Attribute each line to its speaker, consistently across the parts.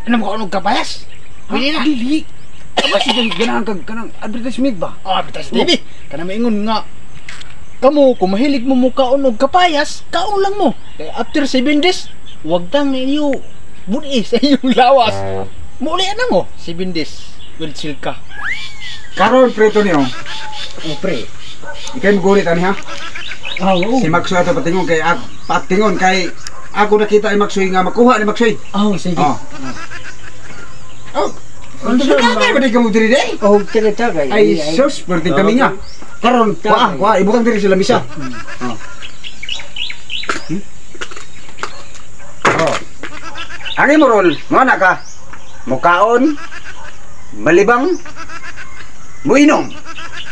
Speaker 1: Ano mo kaon og kapayas? Pwede na.
Speaker 2: Dili. Aba sige ganahan kag kanang advertisement ba?
Speaker 1: Oh, advertisement TV. Kana maingon nga kamo kung mahilig mo mukaon og kapayas, kaon lang mo. Kay after 7 days, wag tang ninyo budi sa inyong lawas. Muli na mo 7 days. Will chill ka.
Speaker 2: Karon pre to niyo.
Speaker 1: Oh, pre.
Speaker 2: Ikay mugulit ani ha.
Speaker 1: Oh,
Speaker 2: Si Maxoy ato patingon kay patingon kay ako nakita ay Maxoy nga makuha ni Maxoy.
Speaker 1: Oh, sige.
Speaker 2: Oh. Oh. Tagay ba di ka mo diri day?
Speaker 3: Oh, tagay tagay.
Speaker 2: Ay sus, perting kami nga. Karon, kuha, kuha, ibutang diri sa lamisa. Oh. Oh. Ang imo rol, mo na ka. Mukaon, malibang, muinom.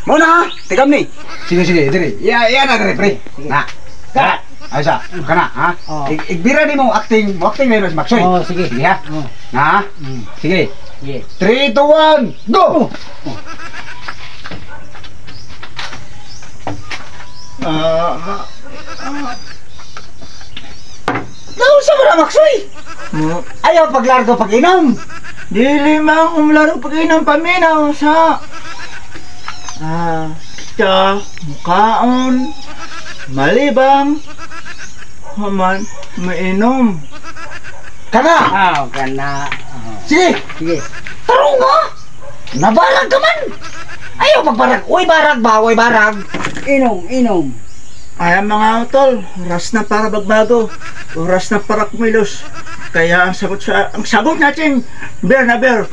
Speaker 2: Mo na ha, tigam ni. Sige sige, diri. Iya, iya na diri pre. Na. Na. Ay sa, kana ha.
Speaker 3: Oh.
Speaker 2: Igbira nimo acting, mo acting na si Maxoy.
Speaker 3: Oh, sige.
Speaker 2: Sige ha.
Speaker 3: Oh.
Speaker 2: Na. Sige.
Speaker 3: Sige.
Speaker 2: 3 2 1, go. Nausa mo na, Maxoy?
Speaker 4: Mo,
Speaker 2: Ayaw paglargo pag-inom.
Speaker 4: dili man umlaro pag-inom paminaw sa kita mukaon malibang human mainom.
Speaker 2: Kana.
Speaker 3: Ah, kana. Oh.
Speaker 2: Sige.
Speaker 3: Sige.
Speaker 2: Tarong nga. Nabarag ka man. Ayaw pagbarag. Uy, barag ba? Uy, barag.
Speaker 3: Inom, inom.
Speaker 4: Ay mga utol, oras na para magbago, oras na para kumilos. Kaya ang sagot sa ang sagot natin, beer na beer.